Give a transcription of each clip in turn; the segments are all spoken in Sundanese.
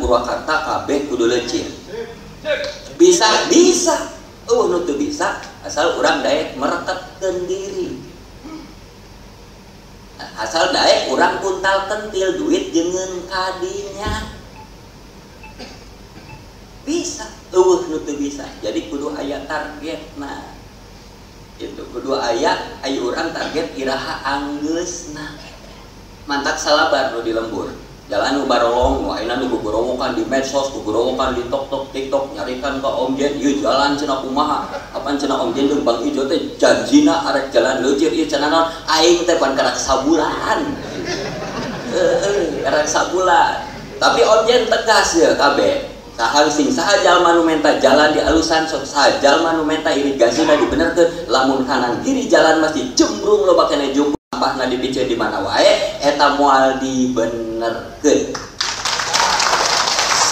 Purwakarta kabeh kudu leucir. Bisa bisa. Nu teu bisa asal urang daek mereketkeun diri. Asal daek urang kuntal kentil duit jengeun kadinya. Bisa, eueuh nu teu bisa. Jadi kudu aya targetna. Itu kudu aya ayo urang target iraha anggeusna. Mantak salabar nu di lembur. Jalan nu barolong, nu ayeuna nu gugorowokan di medsos, gugorowokan di TikTok, TikTok nyarikan ka Om Jen, ieu jalan cenah kumaha? Apan cenah Om Jen jeung Bang Ijo teh janjina arek jalan leucir ieu cenah naon? Aing teh pan karak sabulan. Heeh, karak sabulan. Tapi Om Jen tegas ya kabeh. Saha sing saha jalma nu menta jalan di alusan, sok saha jalma nu menta irigasina dibenerkeun, lamun kanan kiri jalan masih jembrung loba keneh jumbo sampahna dipiceun di mana wae eta moal dibenerkeun.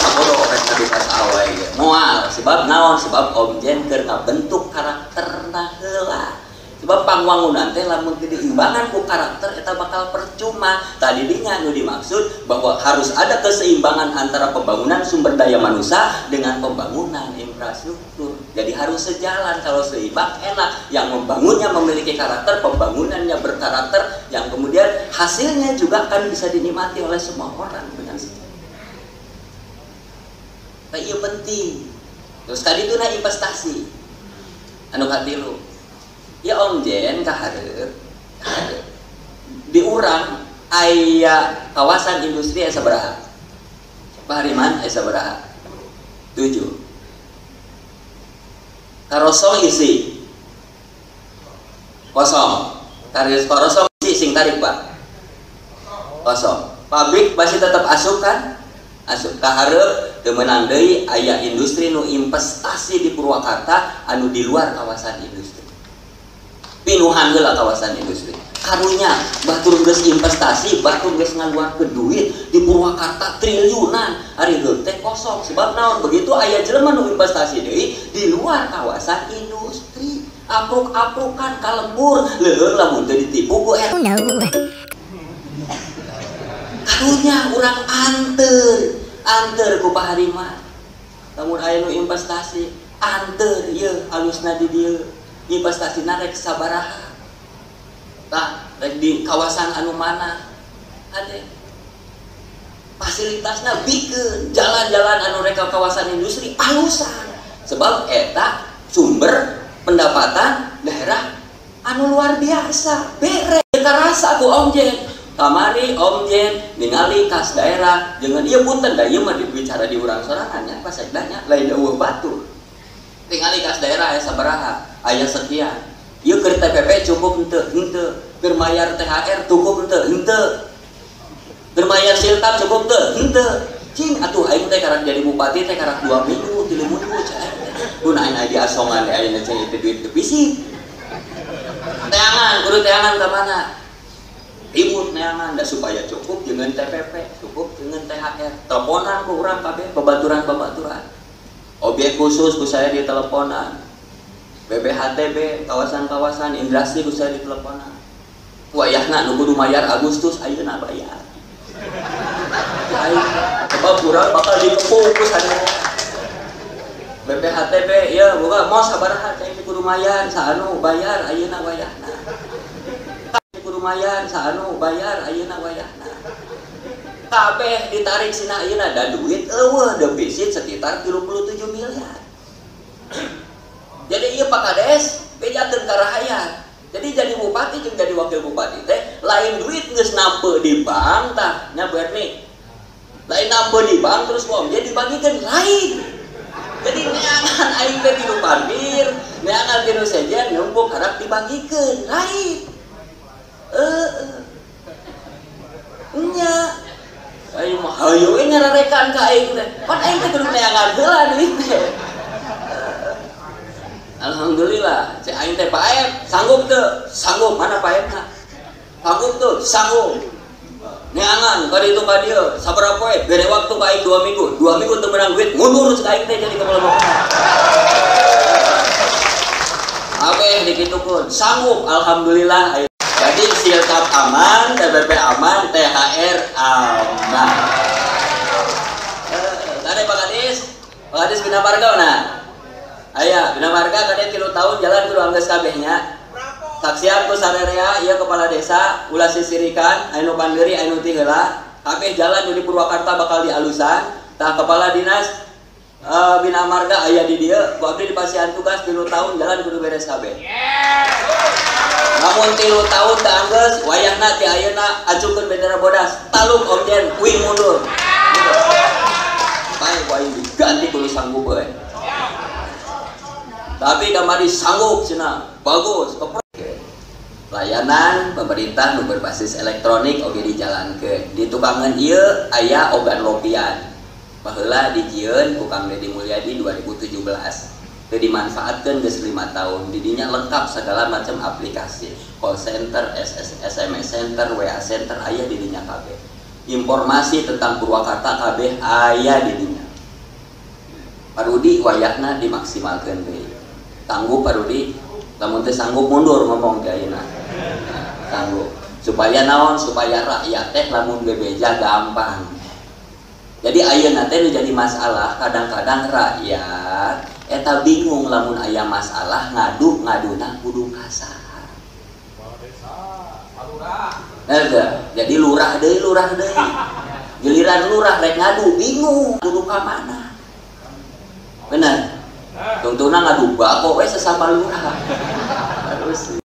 Sabodo rek di wae ge moal, sebab naon? Sebab Om Jen keur ngabentuk karakterna heula. Sebab pangwangunan teh lamun teu diimbangan ku karakter eta bakal percuma. Tadi dinya nu dimaksud bahwa harus ada keseimbangan antara pembangunan sumber daya manusia dengan pembangunan infrastruktur. Jadi harus sejalan, kalau seimbang enak. Yang membangunnya memiliki karakter, pembangunannya berkarakter, yang kemudian hasilnya juga akan bisa dinikmati oleh semua orang dengan sejalan. Nah, iya penting. Terus tadi itu nah investasi. Anu katilu. Ya Om Jen kahareup di urang aya kawasan industri aya sabaraha? Pak Hariman aya sabaraha? 7. Karosong isi kosong. Karosong isi sing tarik Pak. Kosong. Pabrik masih tetap asup kan? Asup. Kahareup teu meunang deui aya industri nu investasi di Purwakarta anu di luar kawasan industri. Pinuhan heula kawasan industri. Karunya batur geus investasi, batur geus ngaluarkeun duit di Purwakarta triliunan, ari heuh teh kosong. Sebab naon? Begitu aya jelema nu investasi deui di luar kawasan industri, apruk-aprukan ka lembur, leuheung lamun teu ditipu ku Karunya urang anteur, anteur ku Pak Hariman. Lamun aya nu investasi, anteur ieu alusna di dieu. Investasi rek sabaraha tah rek di kawasan anu mana ade fasilitasna bikeun jalan-jalan anu rek ka kawasan industri alusan sebab eta sumber pendapatan daerah anu luar biasa bere karasa ku Om Jen kamari Om Jen ningali kas daerah jangan ieu punten da ieu mah dibicara di urang sorangan nya Pak Sekda nya lain eueuh batur tingali kas daerah aya sabaraha aya sekian. Ieu keur TPP cukup henteu, henteu. Keur mayar THR cukup henteu, henteu. Keur mayar siltap cukup teu, henteu. Cing atuh aing teh karak jadi bupati teh karak 2 minggu, 3 minggu cai aing teh. Kun aing aya diasongan ayeuna cai teh duit teu bisi. Teangan, kudu teangan ka mana? Ribut neangan da supaya cukup dengan TPP, cukup dengan THR. Teleponan ku urang kabeh babaturan-babaturan. Objek khusus ku saya diteleponan. BPHTB, kawasan-kawasan industri ku saya diteleponan. Wayahna nu kudu mayar Agustus ayeuna bayar. Aing sebab urang bakal dikepung ku saya. BPHTB ieu boga mau sabaraha cai kudu mayar saanu bayar ayeuna wayahna. Kudu mayar saanu bayar ayeuna wayahna. Kabeh ditarik sina ayeuna da duit eueuh defisit sekitar 37 miliar. Jadi ieu Pak Kades bejakeun ka rahayat. Jadi jadi bupati jeung jadi wakil bupati teh lain duit geus nampe di bank tah nya Bu Erni. Lain nampe di bank terus ku Om Jen dibagikeun lain. Jadi neangan aing teh ti nu parkir, neangan ti nu sejen numpuk harap dibagikeun lain. Heeh. Nya aing mah hayu we ngararekan ka aing teh. Pan aing teh kudu neangan heula duit teh. Alhamdulillah, cek aing teh Pak Aep sanggup teu? Sanggup, mana Pak Aep na? Sanggup teu? Sanggup. Neangan ka ditu ka dieu, sabaraha poe? Bere waktu ka aing 2 minggu. 2 minggu teu meunang duit, mundur cek aing teh jadi kepala bapakna. Abeh dikitukeun, sanggup alhamdulillah. Jadi siltap aman, TPP aman, THR aman. Pak Kades Bina Marga mana? Aya, Bina Marga kade 3 tahun jalan kudu anggeus kabeh nya. Saksian ku sarerea ieu kepala desa ulah sisirikan anu panderi anu ti heula. Kabeh jalan di Purwakarta bakal dialusan. Tah kepala dinas Bina Marga aya di dieu, ku abdi dipasihan tugas 3 tahun jalan kudu beres kabeh. Namun 3 tahun teu anggeus, wayahna ti ayeuna acukeun bendera bodas, taluk omjen kuing mundur. Bae ku aing diganti kudu sanggup we. Tapi kamari sanggup cenah, bagus. Layanan pemerintah nu berbasis elektronik oge dijalankeun. Di tukangan ieu aya ogan lopian. Baheula dijieun ku Kang Deddy Mulyadi 2017. Teu dimanfaatkeun geus 5 tahun. Didinya lengkap segala macam aplikasi, call center, SMS center, WA center aya di dinya kabeh. Informasi tentang Purwakarta kabeh aya di dinya. Pak Rudi wayahna dimaksimalkeun deui. Tangguh Pak Rudi, lamun teu sanggup mundur ngomong ke ayeuna. Tangguh. Supaya naon? Supaya rakyat teh lamun bebeja gampang. Jadi ayeuna teh nu jadi masalah kadang-kadang rakyat eta bingung lamun aya masalah ngadu ngaduna kudu ka saha. Nah, jadi lurah deui lurah deui. Giliran lurah rek ngadu bingung kudu ka mana. Bener. Tungtungna ngadu bako we sesama lurah. Terus